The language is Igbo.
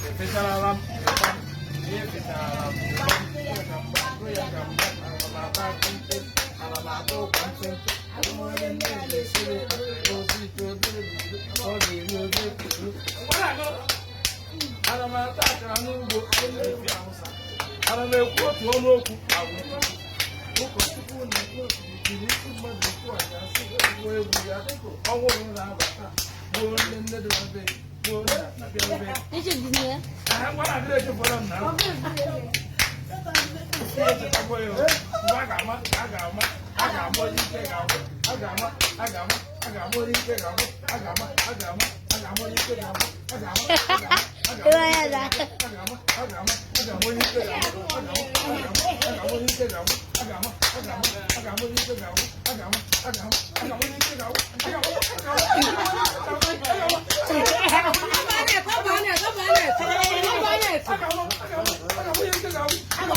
Efecharala m ịkpa m, efecharala m ịkpa m, ya ka mgba, ya ka mgba, ana m ata ntị, ana m ata ụkwa ntị ntị. Onye nne na-esiri ozi ike obere ọ ga-eri ozi ekuru. Ana m ata akara n'ugbo efi Awụsa. Ana m ekwu otu ọnụ okwu agwụ. Ụkọchukwu na-ekwu jiri isi mmadụ ekwu aja sị egwu egwu ya dịka ọnwụ na-abata gbuo nne nne dị na be gbuo nna na bịa be. Aha, ngwa na-adịrị echefuru m na echetakwa ya o. Mgbe a ga-ama a ga-ama a ga-ama onye ike ga-agwụ, a ga-ama a ga-ama a ga-ama onye ike ga-agwụ, a ga-ama a ga-ama a ga-ama onye ike ga-agwụ, a ga-ama a ga-ama a ga-ama a ga-ama a ga-ama onye ike ga-agwụ, a ga-ama a ga-ama a ga-ama onye ike ga-agwụ, a ga-ama a ga-ama a ga-ama onye ike ga-agwụ, a ga-ama a ga-ama a ga-ama onye ike ga-agwụ, a ga-ama a ga-ama a ga-ama a ga-ama a ga-ama onye ike ga-agwụ.